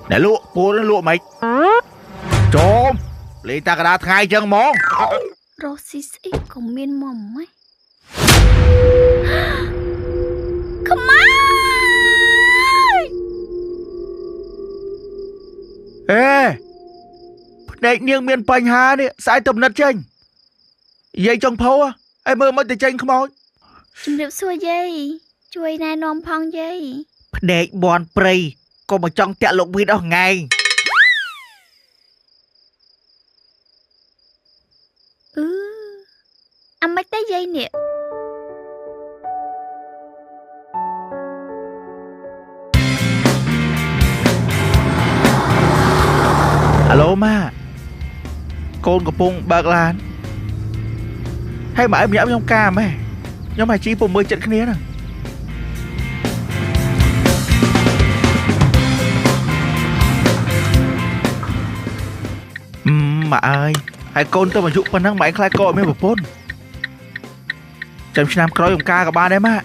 អ្នកលក់ពូនឹងលក់មិនចូលលេងតាកដាថ្ងៃចឹងហ្មង រស់ស៊ីស្អីក៏មានមកម៉េចខ្មៅ អេភ្នែកនាងមានបញ្ហានេះស្អែកទំនិតចេញយាយចុងភៅអីមើលមិនទៅចេញខ្មោច ជំរាបសួរយាយជួយណែនាំផងយាយ ភ្នែកបនព្រៃក៏មកចង់តាក់លោកវីតអស់ថ្ងៃ អឺអាម៉េចទេយាយនេះ អាឡូម៉ាកូនកំពុងបើកឡានហើយម៉ែម្នាក់ខ្ញុំកាម៉ែខ្ញុំឲ្យជីពុំមើលចិត្តគ្នាហ្នឹងម៉ាអើយហើយកូនទៅអាយុប៉ុណ្ណឹងម៉ែខ្លាចកោមានប្រពន្ធចាំឆ្នាំក្រោយខ្ញុំការក៏បានដែរម៉ា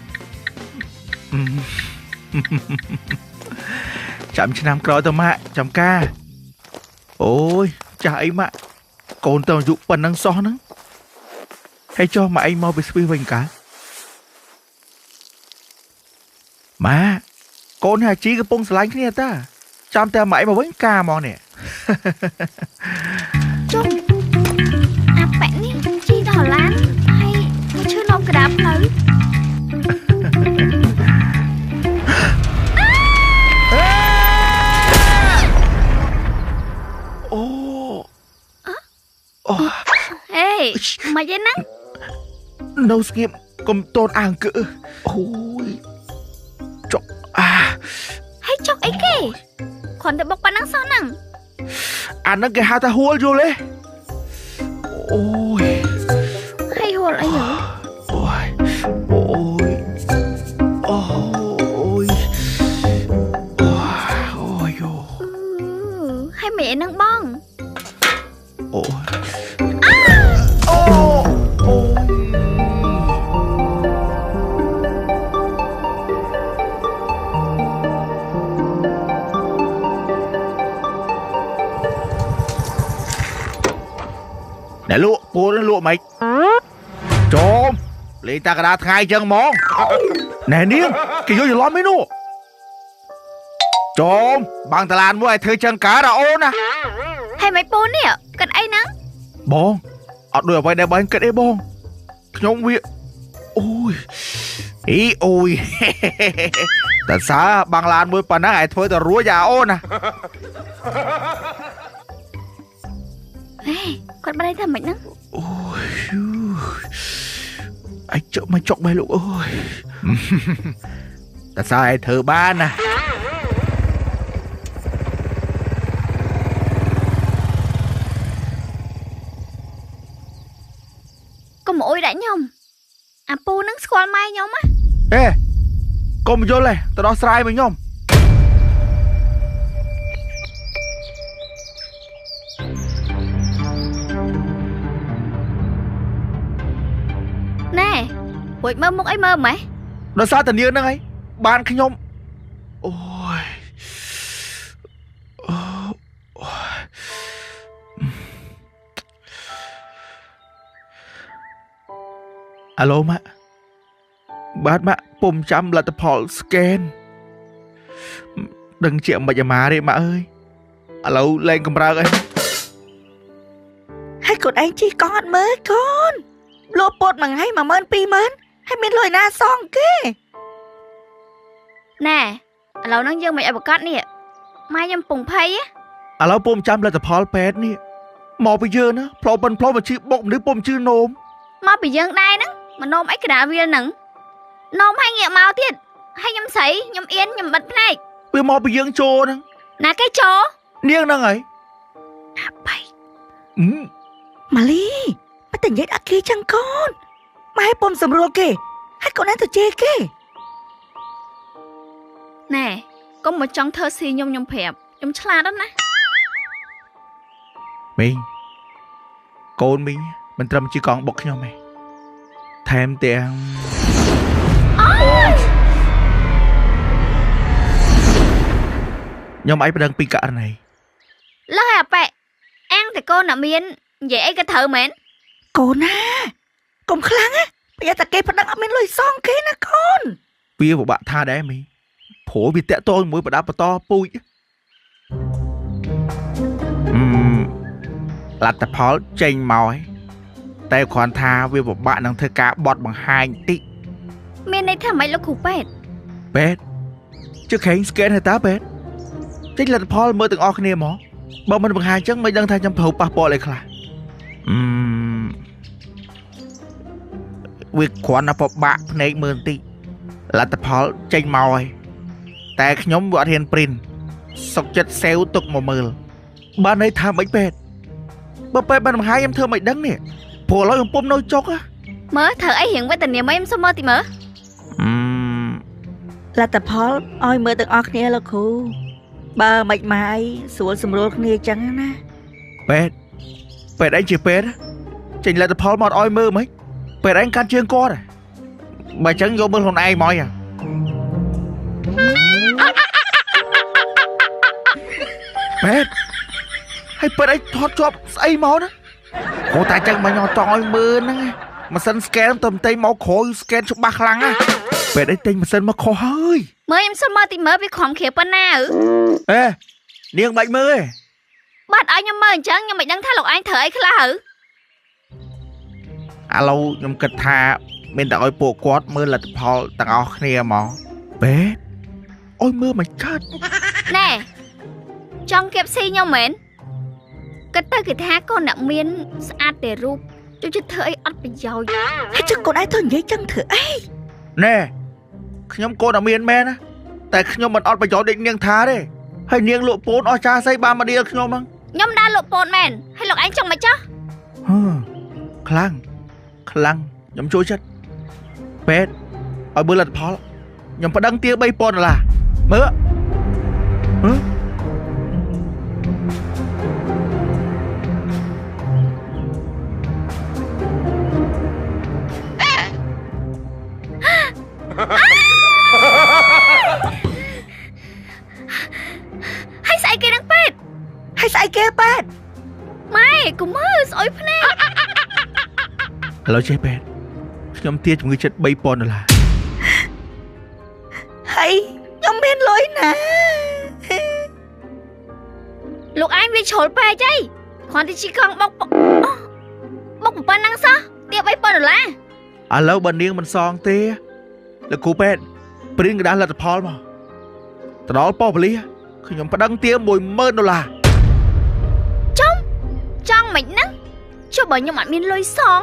ចាំឆ្នាំក្រោយទៅម៉ាចាំការអូយចាស់អីម៉ាក់កូនទៅអាយុប៉ុណ្ណឹងសោះហ្នឹងហើយចុះម៉ាក់ឯងមកពីស្វីសវិញកាម៉ាក់កូនហើយជីកំពុងស្រឡាញ់គ្នាតាចាំតែម៉ាក់ឯងមកវិញកាហ្មងនេះ ចុះអាប៉ែនេះជីដល់ឡានហើយមកឈឺនាំក្តារផ្លូវ អូអូ ហេមកយាយហ្នឹង នៅស្ងៀមកុំតូនអាងគឺអូយចុកអា ហើយចុកអីគេគ្រាន់តែបុកប៉ុណ្ណឹងសោះហ្នឹង អាហ្នឹងគេហៅថាហួលយល់ទេអូយ ហើយហួលអីហ៎ អូយអូយអូយអូយអូយ ហើយមិនអីហ្នឹងបង អូយអូអូអ្នកលក់ពូនឹងលក់មិនចូលលេងតាកដាថ្ងៃចឹងហ្មងណែនាងគេយកច្រឡំឯនោះចូលបាំងតឡានមួយឲ្យធ្វើចឹងកើតអូនណា ហើយមិនពូនេះគិតអីហ្នឹង បងអត់ដូចអ្វីដែលបងគិតអីបងខ្ញុំវាអូយអីអូយតែសើបាំងឡានមួយប៉ុណ្ណឹងឲ្យធ្វើទៅរួចអាអូនណា ហេគាត់បានថាម៉េចហ្នឹង អូយអីចុកមកចុកបែលោកអើយតែសើឲ្យធ្វើបានណា កុំអុយដាក់ខ្ញុំអាពូហ្នឹងស្គាល់ម៉ែខ្ញុំណា អេកុំយល់ទេទៅដោះស្រាយមកខ្ញុំ ណែរួចមើលមុខអីមើលម៉េះ ដោយសារតានាងហ្នឹងឯងបានខ្ញុំអូយអូអាឡូម៉ាក់បាទម៉ាក់ពុំចាំលទ្ធផល scan ដឹងជាមិនអាម៉ាទេម៉ាក់អើយឥឡូវលែងកម្រើកអី ហើយកូនឯងជិះកង់អត់មើលកូនលក់ពោតមួយថ្ងៃ10000 20000ហើយមានលុយណាសងគេ ណែឥឡូវហ្នឹងយើងមិនឲ្យប្រកាសនេះម៉ែខ្ញុំពងភ័យ ឥឡូវពុំចាំលទ្ធផលពេទ្យនេះមកពីយើងណាផ្លោប៉ុនផ្លោមកឈឺបុកមនុស្សពុំឈឺនោម មកពីយើងដែរហ្នឹងមកនោមអីកដាវាលហ្នឹងនោមឲ្យងាកមកទៀតហើយខ្ញុំស្រីខ្ញុំអៀនខ្ញុំបិទភ្នែក វាមកពីយើងចូលហ្នឹង ណាគេចូល នាងហ្នឹងហើយ អាបៃម៉ាលីមិនតែនិយាយដាក់គេចឹងកូនម៉ែពុំសម្រួលគេហើយកូនឯងទៅជេរគេ ណែកុំមកចង់ធ្វើស៊ីខ្ញុំខ្ញុំប្រាប់ខ្ញុំឆ្លាតណាស់ មីងកូនមីងមិនត្រឹមជាកង់បុកខ្ញុំទេថែមទាំង ខ្ញុំឯងប្តឹងពីករណីលើអាប៉ែអាំងតែកូនអ្នកមាននិយាយអីក៏ត្រូវមែនកូនណាកុំខ្លាំងណាប្រយ័ត្នតែគេប្តឹងអត់មានលុយសងគេណាកូនវាពិបាកថាដែរមីព្រោះវាតាក់ទងជាមួយប្រដាប់បន្តពូជលទ្ធផលចេញមកហើយតែគ្រាន់ថាវាពិបាកនឹងធ្វើការបត់បង្ហាញតិចមានន័យថាម៉េចលោកគ្រូពេទ្យពេទ្យជឿខេងស្កេនហើយតើពេទ្យចេញលទ្ធផលមើលទាំងអស់គ្នាមកបើមិនបង្ហាញចឹងមិនដឹងថាខ្ញុំត្រូវប៉ះពាល់អីខ្លះវាគ្រាន់តែពិបាកភ្នែកមើលបន្តិចលទ្ធផលចេញមកហើយតែខ្ញុំវាអត់ហ៊ានព្រីនសុកចិត្តសេវទុកមកមើលបើន័យថាមិនពេទ្យបើពេទ្យបានបង្ហាញខ្ញុំធ្វើមិនដឹងនេះព្រោះឥឡូវខ្ញុំពុំនៅចុកមើលត្រូវអីរៀងវេទនាមិនខ្ញុំសុំមើលតិចមើលលទ្ធផលឲ្យមើលទាំងអស់គ្នាលោកគ្រូបើមិនមកអីស្រួលសម្រួលគ្នាចឹងណាពេទ្យពេទ្យអីជាពេទ្យចេញលទ្ធផលមកឲ្យមើលមិនពេទ្យឯងកាត់ជើងគាត់បើចឹងយកមើលខ្លួនឯងមកអីពេទ្យហើយពេទ្យឯងថតជាប់ស្អីមកណាគោតែចឹងមកខ្ញុំចង់ឲ្យមើលហ្នឹងម៉ាស៊ីនស្កេនទៅតែមកក្រោយស្កេនច្បាស់ខ្លាំងណាពេទ្យឯងទិញម៉ាស៊ីនមកខុសហើយមើលខ្ញុំសុំមើលតិចមើលវាខំគ្រាប៉ុណ្ណាអេនាងបាច់មើលទេបាត់ឲ្យខ្ញុំមើលអញ្ចឹងខ្ញុំមិនដឹងថាលោកឯងត្រូវអីខ្លះហ៎ឥឡូវខ្ញុំគិតថាមានតែឲ្យពួកគាត់មើលលទ្ធផលទាំងអស់គ្នាមកពេទ្យឲ្យមើលមិនកាត់ណែចង់គៀបស៊ីខ្ញុំមែនគិតទៅគេថាកូនអ្នកមានស្អាតតែរូបចូលចិត្តធ្វើអីអត់ប្រយោជន៍ហើយចុះកូនឯងធ្វើនិយាយចឹងធ្វើអីណែខ្ញុំកូនអ្នកមានមែនណាតែខ្ញុំមិនអត់ប្រយោជន៍ដូចនាងថាទេហើយនាងលក់ពោតអស់ចាស្អីបានមកដៀលខ្ញុំហ្នឹងខ្ញុំដើរលក់ពោតមែនហើយលោកឯងចង់មកចុះខ្លាំងខ្លាំងខ្ញុំជួយចិត្តពេទ្យឲ្យមើលលទ្ធផលខ្ញុំប្តឹងទា3000ដុល្លារមើលហើយស្អីគេនឹងពេទ្យហើយស្អីគេពេទ្យម៉ែកុំមើលស្អុយភ្នែកឥឡូវចេះពេទ្យខ្ញុំទាជំងឺចិត្ត3000ដុល្លារហើយខ្ញុំមានលុយណាលោកឯងវាជ្រុលពេកអីគ្រាន់តែជីកង់បុកបុកប៉ុណ្ណឹងសោះទា3000ដុល្លារឥឡូវបើនាងមិនសងទេលោកគ្រូពេទ្យព្រីនក្រដាសលទ្ធផលមកទៅដល់ប៉ុស្តិ៍ប៉ូលីសខ្ញុំប្តឹងទា10000ដុល្លារចំចង់មិនហ្នឹងចុះបើខ្ញុំអត់មានលុយសង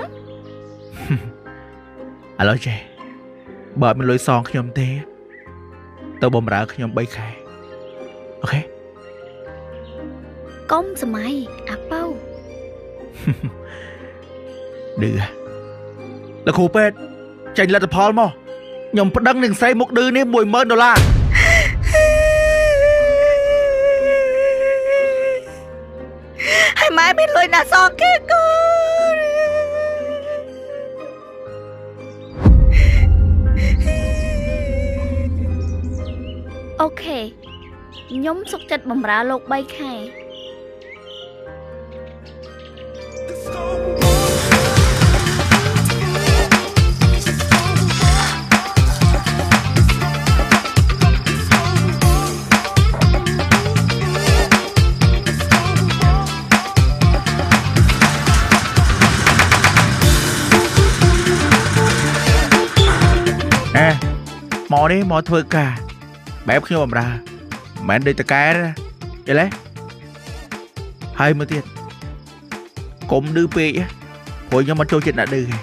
ឥឡូវចេះបើអត់មានលុយសងខ្ញុំទេទៅបំរើខ្ញុំ3ខែអូខេកុំសម័យអាពៅឌឺលោកគ្រូពេទ្យចេញលទ្ធផលមកខ្ញុំប្តឹងនឹងស្រីមុខឌឺនេះ10000ដុល្លារហើយម៉ែមានលុយណាសងគេកូនអូខេខ្ញុំសុខចិត្តបំរើលោក3ខែមកនេះមកធ្វើការបែបខ្ញុំបំរើមិនមែនដូចតកែទេយល់ទេហើយមើលទៀតកុំឌឺពេកព្រោះខ្ញុំមិនចូលចិត្តអ្នកឌឺទេ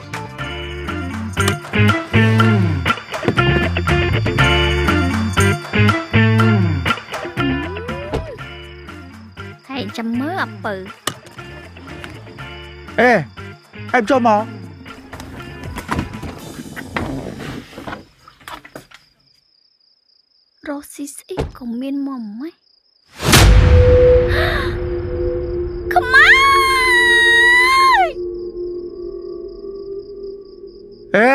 ហើយចាំមើលអាពៅអេអែមចូលមករស់ស៊ីស្អីក៏មានមកម៉េចខ្មៅអេ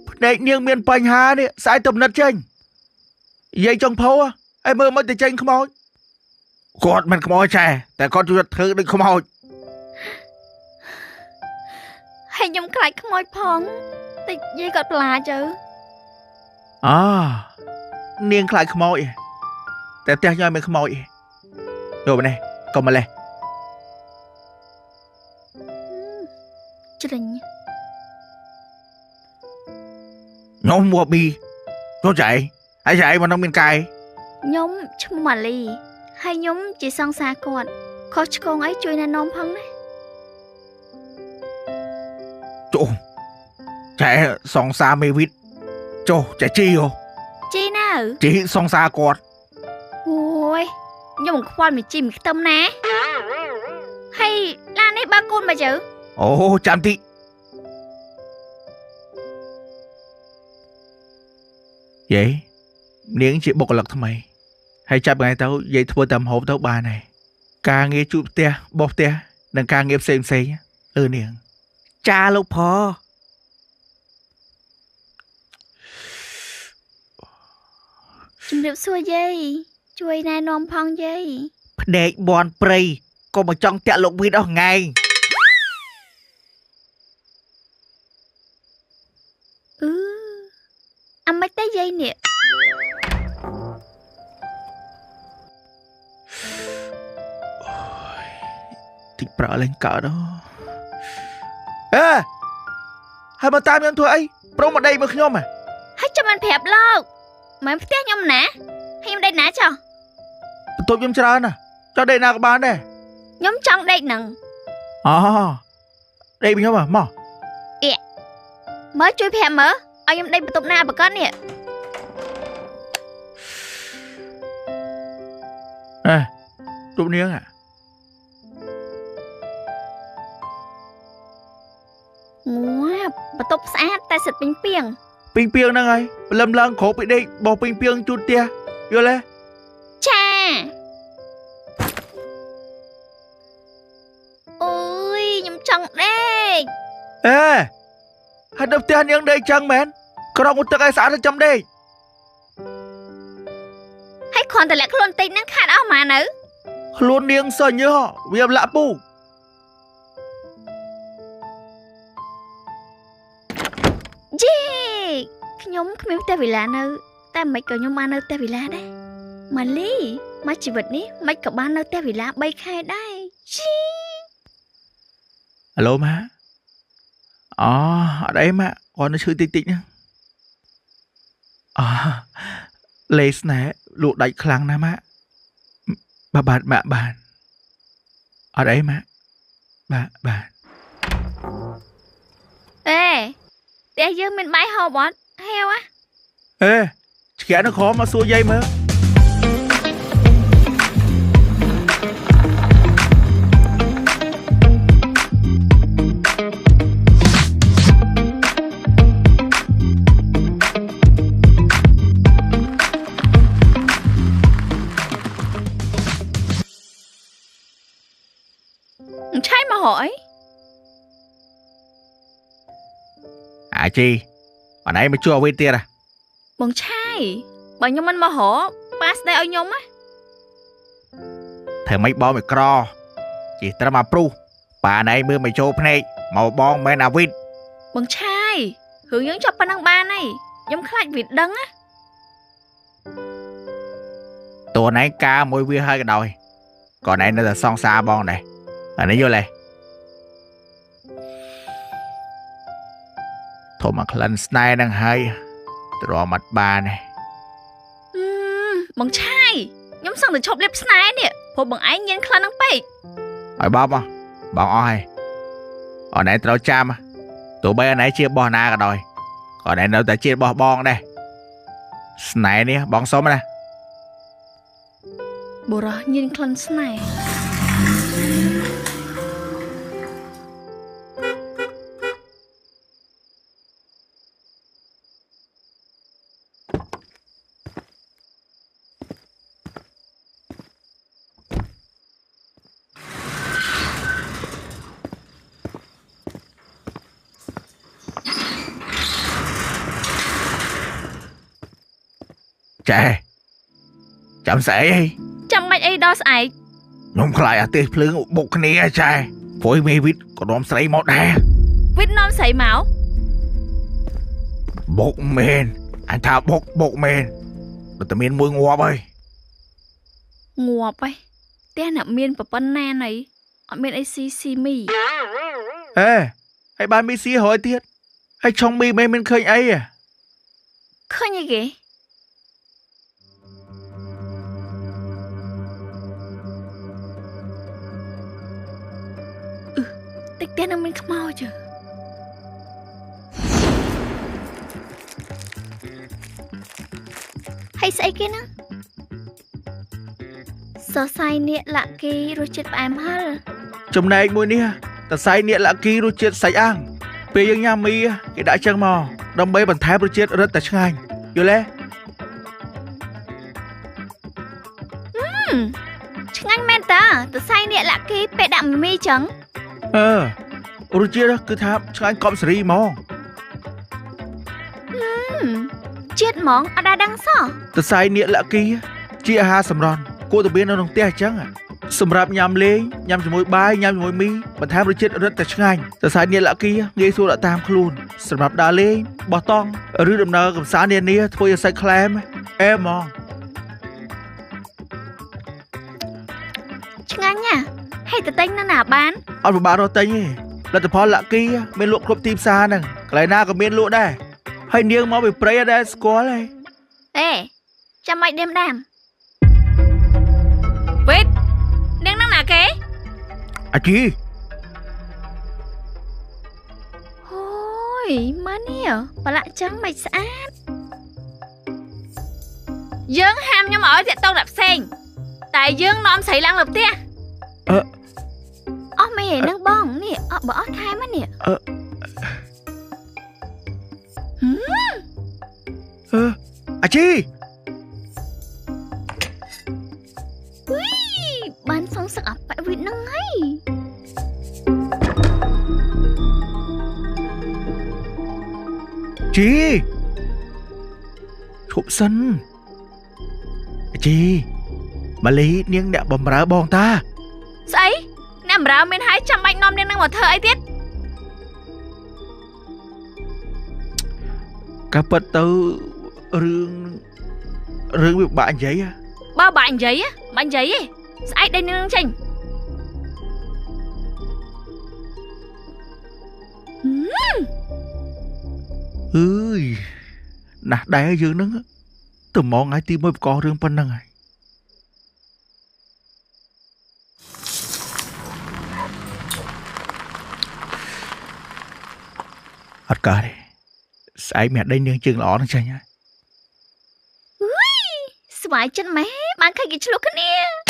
ភ្នែកនាងមានបញ្ហានេះស្អែកទំនិតចេញនិយាយចុងភៅ ហើយមើលមិនទៅចេញខ្មោចគាត់មិនខ្មោចចែតែគាត់ជួយធ្វើដូចខ្មោចហើយខ្ញុំខ្លាចខ្មោចផងតិចយាយគាត់ប្លាចទៅអានាងខ្លាចខ្មោចតែផ្ទះខ្ញុំមិនខ្មោចយកនេះកុំម្លេះជ្រិញខ្ញុំមួប៊ីចូលចៃហើយចៃមកនឹងមានកាយខ្ញុំឈ្មោះម៉ាលីហើយខ្ញុំជាសង្សារគាត់ខុសឆ្គងអីជួយណែនាំផងណាចុះចែសង្សារមេវិតចុះចែជីហ៎ជីណាជីសង្សារគាត់អូយខ្ញុំមិនខ្វល់មួយជីមួយខ្ទឹមណាហើយឡាននេះបើកូនមកជើអូចាំតិចយាយនាងជាបុគ្គលិកថ្មីហើយចាប់ថ្ងៃទៅយាយធ្វើតាមហូបទៅបានហើយការងារជួបផ្ទះបោះផ្ទះនិងការងារផ្សេងផ្សេងលើនាងចាលោកផជំរាបសួរយាយជួយណែនាំផងយាយផ្ដេកបនព្រៃក៏មកចង់តាក់លោកវីតអស់ថ្ងៃអឺអាមិនទេយាយនេះតិចប្រក់លេងកើតអេហើយមកតាមខ្ញុំធ្វើអីប្រុងមកដេកមើលខ្ញុំហ៎ហើយចាំមិនប្រាប់លោកមិនផ្ទះខ្ញុំណាហើយខ្ញុំដេកណាចុះបន្ទប់ខ្ញុំច្រើនណាចង់ដេកណាក៏បានដែរខ្ញុំចង់ដេកនឹងអូដេកខ្ញុំហ៎មកអៀមើលជួយប្រាប់មើលឲ្យខ្ញុំដេកបន្ទប់ណាប្រកបនេះអេទូបនាងងាប់បន្ទប់ស្អាតតែសិតពេញពីងពេញពីងហ្នឹងហើយព្រលឹមឡើងក្រោកពីដេកបោះពេញពីងជូតផ្ទះយល់ទេចាអូយខ្ញុំចង់ដេកអេហើយដល់ផ្ទះនាងដេកចឹងមែនក្រងទឹកឲ្យស្អាតទៅចាំដេកហើយគ្រាន់តែលាក់ខ្លួនតិចហ្នឹងខាត់អស់ម៉ានៅខ្លួននាងសញើវាលាក់ពូយេខ្ញុំគ្មានផ្ទះវិឡានៅតែមិនក៏ខ្ញុំបាននៅផ្ទះវិឡាដែរម៉ាលីមកជីវិតនេះមិនក៏បាននៅផ្ទះវិឡា3ខែដែរជីអាឡូម៉ាអូអត់អីម៉ាគាត់នៅឈឺតិចតិចណាអូលេស្នេហ៍លក់ដាច់ខ្លាំងណាស់ម៉ាបាទបាទម៉ាក់បានអត់អីម៉ាក់បាទបាទអេផ្ទះយើងមានបាយហូបអត់ហេវហ៎អេឆ្កែនៅក្រោមមកសួរយាយមើលឆៃមកហ៎អីអាជីបងឯងមកជួអ្វីទៀតហ៎បងឆៃបើខ្ញុំមិនមករកប៉ាស្ដីឲ្យខ្ញុំណាធ្វើម៉េចបងមិនក្រជិះត្រឹមអាព្រុសប៉ាណៃមើលមិនចូលភ្នែកមកបងមិនអាវិតបងឆៃរឿងយើងចប់ប៉ុណ្ណឹងបានហើយខ្ញុំខ្លាចវាដឹងណាតួណៃការមួយវាហើយក៏ដោយក៏ណៃនៅតែសង្សារបងដែរអានេះយល់ទេធំមកក្លិនស្នេហ៍នឹងហើយទ្រាំអត់បានទេបងឆៃខ្ញុំសឹងតែឈប់លាបស្នេហ៍នេះព្រោះបងឯងញៀនក្លិននឹងពេកឲ្យបងមកបងអស់ហើយអូនឯងត្រូវចាំទោះបីអូនឯងជារបស់ណាក៏ដោយក៏អូនឯងនៅតែជារបស់បងដែរស្នេហ៍នេះបងសុំណាបុរសញៀនក្លិនស្នេហ៍ ចែ ចាំស្អែកអីចាំបាច់អីដល់ស្អែកខ្ញុំខ្លាចអាទេសភ្លើងបុកគ្នាចែព្រោះមេវីតក៏នាំស្រីមកដែរវីតនាំស្រីមកបុកមែនអញថាបុកបុកមែនតែមានមួយងាប់ហើយងាប់ហើយផ្ទះអ្នកមានប្រពន្ធណាណីអត់មានអីស៊ីស៊ីមីអេហើយបានមីស៊ីរយទៀតហើយឆុងមីមិនមានឃើញអីឃើញអីគេតិចផ្ទះនឹងមានខ្មោចហើយស្អីគេណាសរសៃនៀកលាក់គីរសជាតិផ្អែមហឹរចំណែកមួយនេះសរសៃនៀកលាក់គីរសជាតិសាច់អាំងពេលយើងញ៉ាំមីគេដាក់ចឹងមកដើម្បីបន្ថែមរសជាតិរឹតតែឆ្ងាញ់យល់ទេឆ្ងាញ់មែនតាសរសៃនៀកលាក់គីពេលដាក់មីចឹងអឺរសជាតិគឺថាឆ្ងាញ់កប់សេរីហ្មងជាតិហ្មងអត់ដឹងសោះសរសៃនៀកលាក់គីជាអាហារសម្រន់គួរតែមាននៅក្នុងផ្ទះអញ្ចឹងសម្រាប់ញ៉ាំលេងញ៉ាំជាមួយបាយញ៉ាំជាមួយមីបន្ថែមរសជាតិរឹតតែឆ្ងាញ់សរសៃនៀកលាក់គីងាយស្រួលដាក់តាមខ្លួនសម្រាប់ដើរលេងបោះតង់ឬដំណើរកម្សាន្តនានាធ្វើឲ្យសាច់ក្លែមអែហ្មងឆ្ងាញ់ណាស់ហើយទៅទិញនៅណាបានអត់ពិបាករកទិញទេលទ្ធផលលាក់គីមានលក់គ្រប់ទីផ្សារហ្នឹងកន្លែងណាក៏មានលក់ដែរហើយនាងមកពីព្រៃដែរស្គាល់ហើយអេចាំបាច់ដេមដាមវីតនាងនឹងណាគេអាជីអូយមើលនេះប្រឡាក់ចឹងមិនស្អាតយើងហាមខ្ញុំឲ្យតាក់ទងអ្នកផ្សេងតែយើងនាំស្រីឡើងលើផ្ទះអឺអស់មេនឹងបងនេះអត់បើអស់ថែមនេះអឺអាជីបានសងសឹកអបវិតនឹងហើយជីឈប់សិនជីម៉ាលីនាងអ្នកបំរើបងតាស្អីអ្នកបំរើមានហើយចាំបាច់នាំនាងនឹងមកធ្វើអីទៀតកាពិតទៅរឿងវាបាក់និយាយបើបាក់និយាយបាក់និយាយទេស្អែកដេញនឹងចេញអើយណាស់ដែរយើងនឹងទៅមកថ្ងៃទី1បករឿងប៉ុណ្ណឹងហើយអត់កើតទេស្អែកមានដេញនាងជើងល្អនឹងចេញហើយស្វាយចិត្តម៉ែបានឃើញគេឆ្លោះគ្នា